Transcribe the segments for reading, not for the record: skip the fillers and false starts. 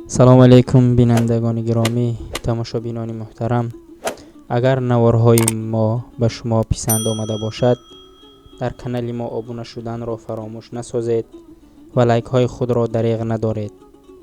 Салом алейкум, бинандагони гиромӣ, тамошобинони муҳтарам. Агар наворҳои мо ба шумо писанд омада бошад, дар канали мо обуна шуданро фаромӯш насозед ва лайкҳои худро дареғ надоред.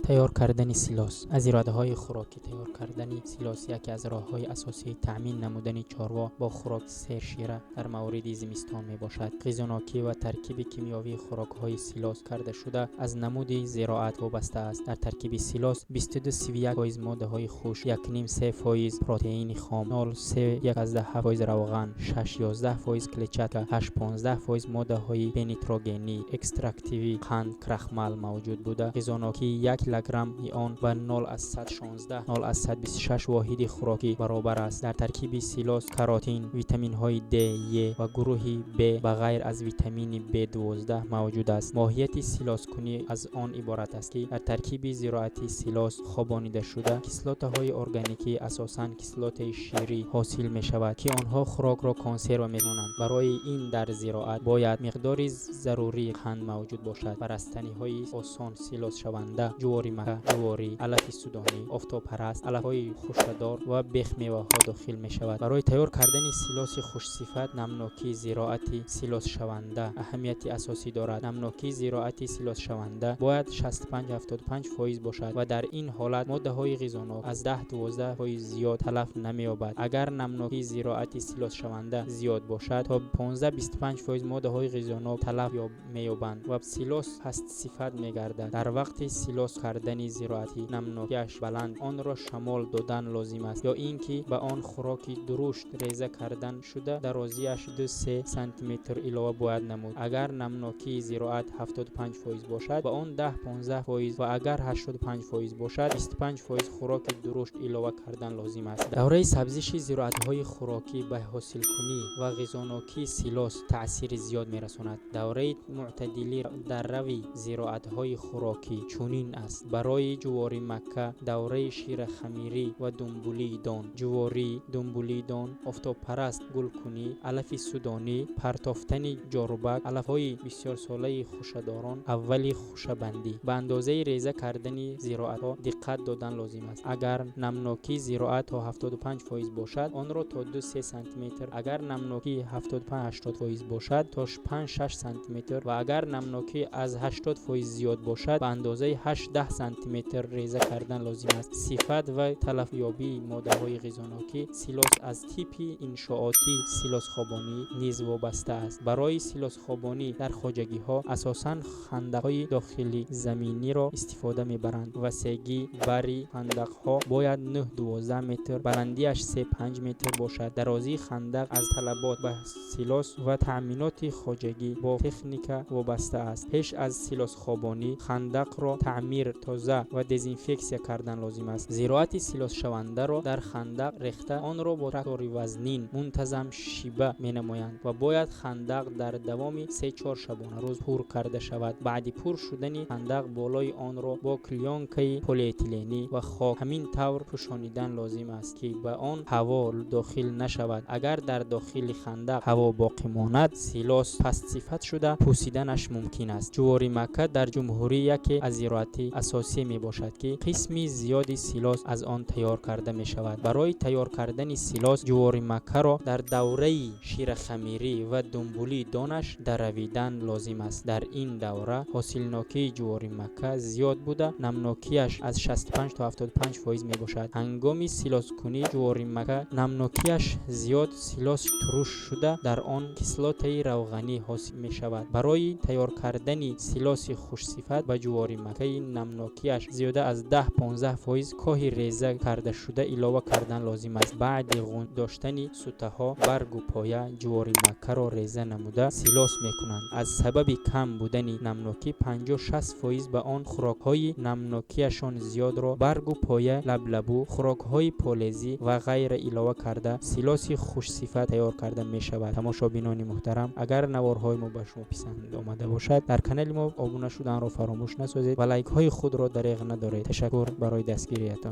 Тайёр кардани силос. Аз зироатҳои хӯрокӣ тайёр кардани силос яке аз роҳҳои асосии таъмин намудани чорво бо хӯроки сершира дар мавриди зимистон мебошад. Ғизонокӣ ва таркиби кимиёвии хӯрокҳои силос кардашуда аз намуди зироат вобаста аст. Дар таркиби силос 22-31% моддаҳои хушк, 1,5-3% протеини хом, 0,3-1,7% равған, 6-11% клетчатка, 8-15% моддаҳои бенитрогенӣ, экстрактивӣ, қанд, крахмал мавҷуд буда, ғизонокии 1 килограмми он ба 0,16-0,26 воҳиди хӯрокӣ баробар аст. Дар таркиби силос каротин, витаминҳои Д, Е ва гурӯҳи Б ба ғайр аз витамини Б12 мавҷуд аст. Моҳияти силоскунӣ аз он иборат аст, ки дар таркиби зироати силос хобонидашуда кислотаҳои органикӣ, асосан кислотаи ширӣ, ҳосил мешавад, ки онҳо хӯрокро консерва мекунанд. Барои ин дар зироат бояд миқдори зарурии қанд мавҷуд бошад. Ба растаниҳои осон силосшаванда ҷуворимакка, ҷуворӣ, алафи судонӣ, офтобпараст, алафҳои хушадор ва бехмеваҳо дохил мешавад. Барои тайёр кардани силоси хушсифат намнокии зироати силосшаванда аҳамияти асосӣ дорад. Намнокии зироати силосшаванда бояд 65-75% бошад ва дар ин ҳолат моддаҳои ғизонок аз 10-12% зиёд талаф намеёбад. Агар намнокии зироати силосшаванда зиёд бошад, то 15-25% моддаҳои ғизонок талаф меёбанд ва силос пастсифат мегардад. Дар вақти силос кардани зироати намнокиаш баланд онро шамол додан лозим аст ё ин ки ба он хӯроки дурушт реза кардан шуда дарозиаш 2-3 сантиметр илова бояд намуд. Агар намнокии зироат 75% бошад, ба он 10-15% ва агар 85% бошад, 25% хӯроки дурушт илова кардан лозим аст. Давраи сабзиши зироатҳои хӯрокӣ ба ҳосилкунӣ ва ғизонокии силос таъсири зиёд мерасонад. Давраи мӯътадили даррави зироатҳои хӯрокӣ чунин аст: барои ҷуворимакка давраи ширахамирӣ ва думбулии дон, ҷуворӣ, думбулии дон, офтобпараст, гулкунӣ, алафи судонӣ, партофтани ҷорубак, алафҳои бисёрсолаи хушадорон, аввали хушабандӣ. Ба андозаи реза кардани зироатҳо диққат додан лозим аст. Агар намнокии зироат то 75% бошад, онро то 2-3 сантиметр, агар намнокӣ 75-80% бошад, то 5-6 сантиметр ва агар намнокӣ аз 80% зиёд бошад, ба андозаи 8-10 сантиметр реза кардан лозим аст. Сифат ва талафёбии моддаҳои ғизонокӣ силос аз типи иншооти силосхобонӣ низ вобаста аст. Барои силосхобонӣ дар хоҷагиҳо асосан хандақҳои дохилизаминиро истифода мебаранд. Васегии бари хандақҳо бояд 9-12 метр, баландиаш 3-5 метр бошад. Дарозии хандақ аз талабот ба силос ва таъминоти хоҷагӣ бо техника вобаста аст. Пеш аз силосхобонӣ хандақро таъмир, тоза ва дезинфексия кардан лозим аст. Зироати силосшавандаро дар хандақ рехта, онро бо трактори вазнин мунтазам шиба менамоянд ва бояд хандақ дар давоми 3-4 шабонарӯз пур карда шавад. Баъди пур шудани хандақ болои онро бо клёнкаи полиэтиленӣ ва хок ҳамин тавр пӯшонидан лозим аст, ки ба он ҳаво дохил нашавад. Агар дар дохили хандақ ҳаво боқӣ монад, силос пастсифат шуда, пусиданаш мумкин аст. Ҷуворимакка дар ҷумҳурӣ яке аз зироати асосӣ мебошад, ки қисми зиёди силос аз он тайёр карда мешавад. Барои тайёр кардани силос ҷуворимаккаро дар давраи ширахамирӣ ва думбулии донаш даравидан лозим аст. Дар ин давра ҳосилнокии ҷуворимакка зиёд буда, намнокиаш аз 65 то 75% мебошад. Ҳангоми силоскунӣ ҷуворимакка намнокиаш зиёд, силос туруш шуда, дар он кислотаи равғанӣ ҳосил мешавад. Барои тайёр кардани силоси хушсифат ба ҷуворимаккаи намнокиаш зиёда аз 10-15% коҳи реза кардашуда илова кардан лозим аст. Баъди ғун доштани сутаҳо, баргу поя ҷуворимаккаро реза намуда силос мекунанд. Аз сабаби кам будани намнокӣ 50-60% ба он хӯрокҳои намнокиашон зиёдро, баргу поя, лаблабу, хӯрокҳои полезӣ ва ғайра илова карда, силоси хушсифат тайёр карда мешавад. Тамошобинони муҳтарам, агар наворҳои мо ба шумо писанд омада бошад, дар канали мо обуна шуданро фаромӯш насозед ва лайкҳои худро дареғ надоред. Ташаккур барои дастгириятон.